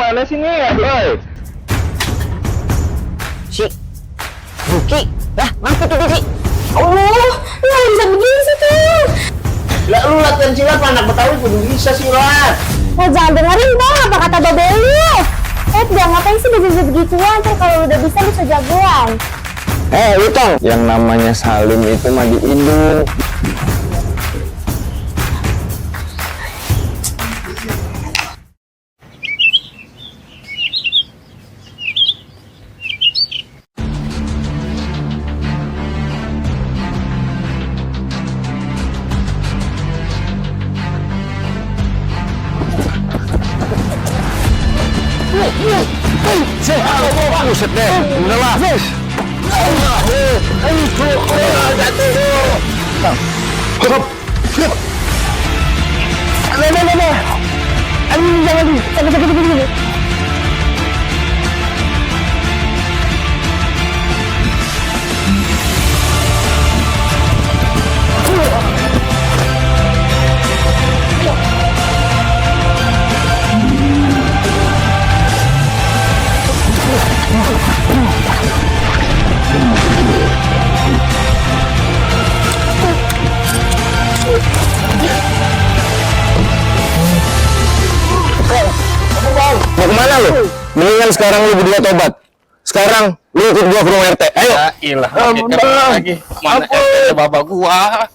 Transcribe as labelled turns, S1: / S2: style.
S1: gimana sih nih, Boy?
S2: Si Buki, lah ngapa tuh Buki?
S3: Oh, nggak bisa begini sih tuh.
S2: Lah lu latihan silat anak Betawi kudu bisa silat.
S3: Nah, jangan dengerin dong apa kata Babel lu. Jangan ngapain sih belajar begituan, ntar kalau udah bisa jagoan.
S1: Lu Tong, yang namanya Salim itu mah di Indung. Buset deh, udah lah. Mau kemana lu? Mendingan sekarang lu berdua tobat. Sekarang lu ikut gua ke rumah RT. Ayo.
S4: Ya ilah, lagi. Mana RT bapak gua?